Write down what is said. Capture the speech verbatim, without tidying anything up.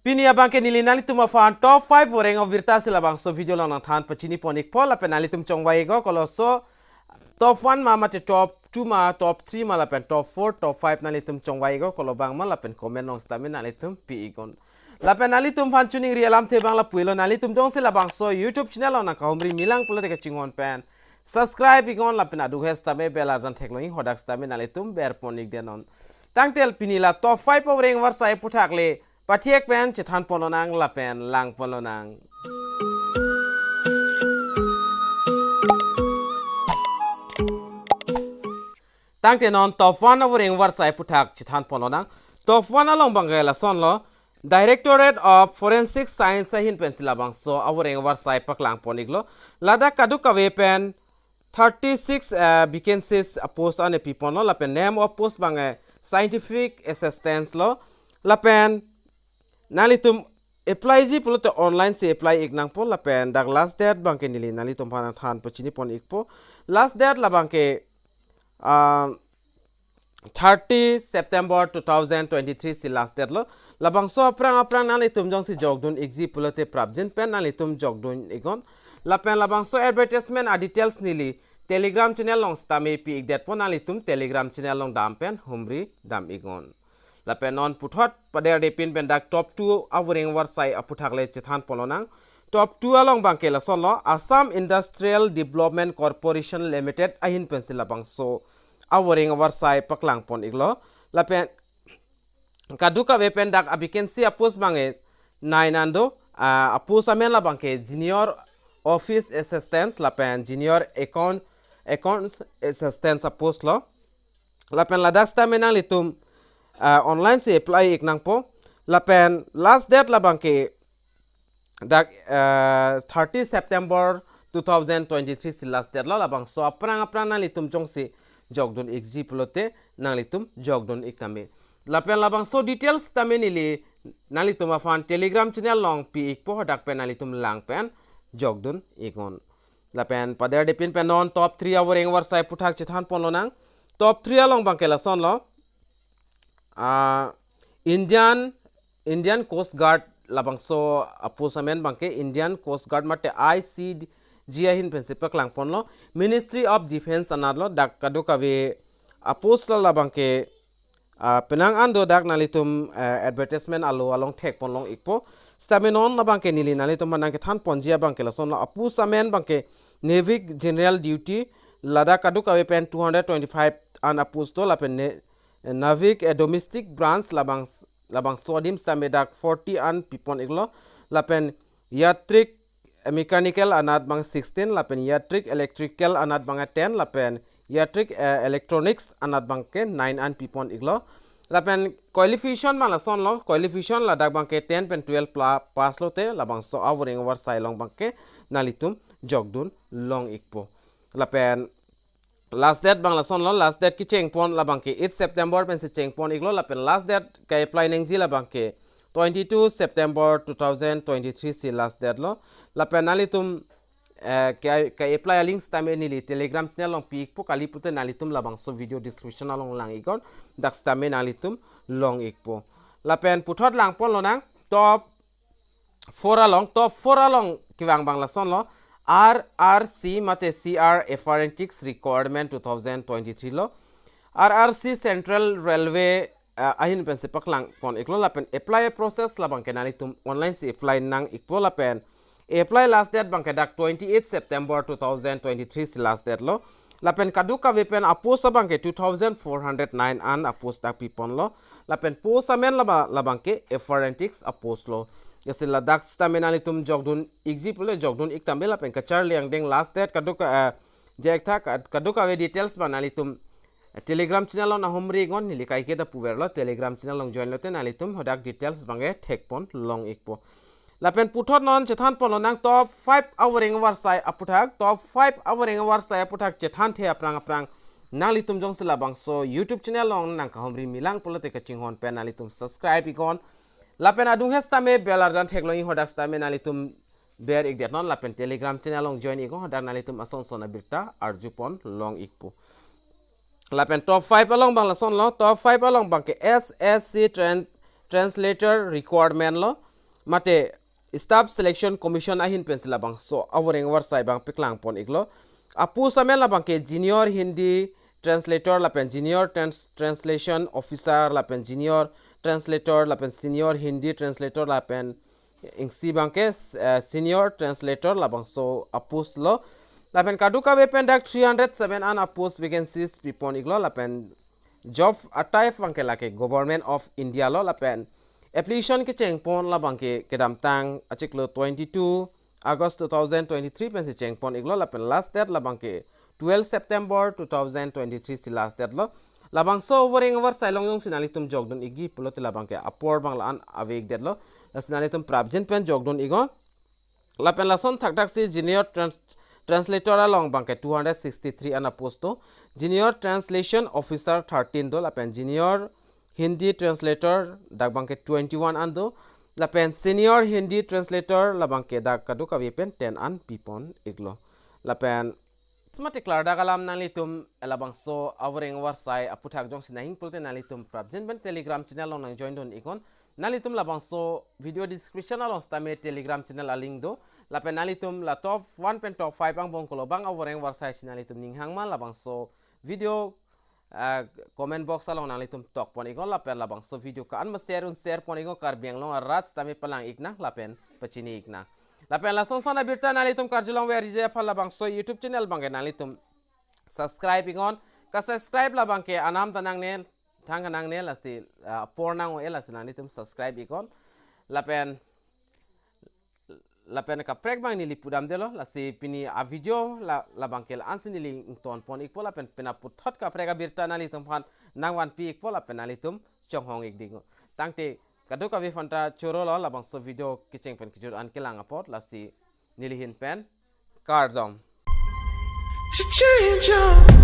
Pini abangke neli nanglitum aphan top five voreng abirta si labangso video along nangthan pachini pon ikpo lapen nanglitum chongvai iknon koloso top one ma mate top two ma top three ma lapen top four top five nanglitum chongvai iknon kolo abang ma lapen comment along sitame nanglitum pi iknon. Lapen nanglitum aphan choningri alamthe abang lapuilo, nanglitum jongsi labangso YouTube channel along nangkahumri milang pulote kachinghon pen subscribe iknon lapen adung he sitame bell arjan theklong ik, hadak sitame nanglitum ber pon ik denon. Tangte pini la top five avoreng avarsai aphuthak le pathek pen chethan pon lonang lapen lang pon lonang. Tangte non top one avoreng avarsai aphuthak chethan pon lonang. Top one along abangke lasonlo, Directorate of Forensic Science ahin pensi labangso avoreng avarsai paklang pon iklo. Ladak kadokave pen thirty six, eh, vacancies, eh, post ane pi ponlo lapen name of post abangke scientific assistants lo. Lapen nanglitum applyji pulote online si apply ik nangpo lapen dak last date abangke neli nanglitum aphan than pachini pon ikpo. Last date labangke, ah, thirty September two thousand twenty-three si last date lo. Labangso aphrang aphrang nanglitum jongsi jokdun ikji pulote prapjin pen nanglitum jokdun iknon. Lapen labangso advertisement a details neli Telegram channel along sitame pi ik detpo, nanglitum Telegram channel along dam pen humri dam iknon. Lapen non puthot paderdepin pen dak top two avoreng avarsai aphuthak le chethan pon lonang. Top two along abangke lasonlo, Assam Industrial Development Corporation Limited ahin pensi labangso avoreng avarsai paklang pon iklo. Lapen kadokave pen dak a vacancy a post abangke nine an do, ah, a post amen labangke junior office assistant lapen junior account, accounts assistant a post lo. Lapen ladak sitame nanglitum, ah, online si apply ik nangpo. Lapen last date labangke dak, eh, thirty September two thousand twenty-three si last date lo. Labangso aphrang aphrang nanglitum jongsi jokdun ikji pulote nanglitum jokdun ik tame. Lapen labangso details tame neli nanglitum aphan Telegram channel along pi ikpo, hadak pen nanglitum lang pen jokdun iknon. Lapen paderdepin pen non top three avoreng avarsai aphuthak chethan pon lonang. Top three along abangke lasonlo, ah, Indian, Indian Coast Guard, labangso a post amen abangke Indian Coast Guard mate I C G ahin pensi paklang ponlo, Ministry of Defence anatlo. Dak kadokave a post la labangke, ah, penang an do, dak nanglitum, eh, advertisement alo along thek pon long ikpo. Sitame non labangke neli nanglitum aphan nangkethan ponji abangke lasonlo, a post amen abangke Navy General Duty, ladak kadokave pen two hundred twenty-five an a post do lapen ne, Navik, eh, Domestic Branch labang, labangso adim sitame dak forty an pi pon iklo. Lapen Yatrik, eh, Mechanical anat abang sixteen, lapen Yatrik Electrical anat abang ten, lapen Yatrik, eh, Electronics anat abangke nine an pi pon iklo. Lapen qualification abang lasonlo, qualification ladak abangke ten pen twelve pla-, pass lote labangso avoreng avarsai along abangke nanglitum jokdun long ikpo. Lapen last date abang lasonlo, last date kecheng pon labangke eight September pensi cheng pon iklo, lapen last date ka-apply nangji labangke twenty-two September two thousand twenty-three si last date lo. Lapen nanglitum, eh, ka, ka-apply a link sitame neli Telegram channel along pi ikpo, kali pulote nanglitum labangso video description along lang iknon, dak sitame nanglitum long ikpo. Lapen puthot lang pon lonang top four along, top four along kevang abang lasonlo, R R C mate C R Apprentice Requirement two thousand twenty-three lo. R R C Central Railway, eh, ahin pensi paklang pon iklo, lapen apply process labangke nanglitum online si apply nang ikpo, lapen apply last date abangke dak twenty-eight September two thousand twenty-three si last date lo. Lapen kadokave pen a post abangke two thousand four hundred nine an a post dak pi ponlo. Lapen post amen laba, labangke Apprentice a post lo. Lasi ladak sitame nanglitum jokdun ikji pule jokdun ik tame, lapen kacharli angdeng last date kadok, eh, jek tha kad-, kadokave details abang nanglitum, eh, Telegram channel along nahumri iknon, neli kaike ta puverlo, Telegram channel along join lote nanglitum hadak details abangke thek pon long ikpo. Lapen puthot non chethan pon lonang top five avoreng avarsai aphuthak, top five avoreng avarsai aphuthak chethanthe aphrang aphrang nanglitum jongsi labangso YouTube channel along nangkahumri milang pulote kachinghon pen nanglitum subscribe iknon. Lapen adung he sitame bell arjan theklong ik, hadak sitame nanglitum ber ik detnon, lapen Telegram channel along join iknon, hadak nanglitum ason son abirta arju pon long ikpo. Lapen top five along abang lasonlo, top five along abangke S S C tran-, translator requirement lo. mate Staff Selection Commission ahin pensi labangso avoreng avarsai abang paklang pon iklo. Apost amen labangke Junior Hindi Translator lapen Junior Trans-, Translation Officer lapen Junior Translator lapen Senior Hindi Translator lapen isi abangke, eh, Senior Translator labangso apost lo. Lapen kadokave pen dak three hundred seven an apost vacancies pipon iklo lapen job a-type abangke lake Government of India lo lapen application kecheng pon labangke kedamtang achiklo twenty-two August two thousand twenty-three pensi cheng pon iklo lapen last date labangke twelve September two thousand twenty-three si last date lo. Labangso avoreng avarsai along jongsi nanglitum jokdun ikji pulote labangke apor abang la-an ave-ik detlo. Lasi nanglitum prapjin pen jokdun iknon. Lapen lason thakthak si Junior Trans-, Translator along abangke two hundred sixty-three an apost do, Junior Translation Officer thirteen do lapen Junior Hindi Translator dak abangke twenty-one an do, lapen Senior Hindi Translator labangke dak kadokave pen ten an pipon iklo. Lapen smarti klardak alam nanglitum labangso avoreng avarsai aphuthak jongsi nang-ing pulote nanglitum prapjin pen Telegram channel along nang join dun iknon. Nanglitum labangso video description along sitame Telegram channel a-link do. Lapen nanglitum la top one pen top five angbong kolo abang avoreng avarsai si nanglitum ning hang ma labangso video, ah, comment box along nanglitum tok pon iknon lapen labangso video ko-an ma share un share pon iknon, Karbi Anglong arat sitame palang iknang lapen pachini iknang. Lapen lason ason abirta nanglitum karjulong verji aphan labangso YouTube channel abangke nanglitum subscribe iknon. Ka-subscribe labangke anam ta nangne, thang nangne lasi, ah, apor nang-o-e lasi nanglitum subscribe iknon. Lapen, lapen kaprek abang neli pudam detlo, lasi pini avideo la, labangke la-ansi neli ington pon ikpo lapen pina puthot kaprek abirta nanglitum aphan nangvanpi ikpo lapen nanglitum chonghong ik ding. Tangte kadokave aphanta choro lo, labangso video kecheng pen kejut an kelang apot, lasi neli ahin pen kardom. To change your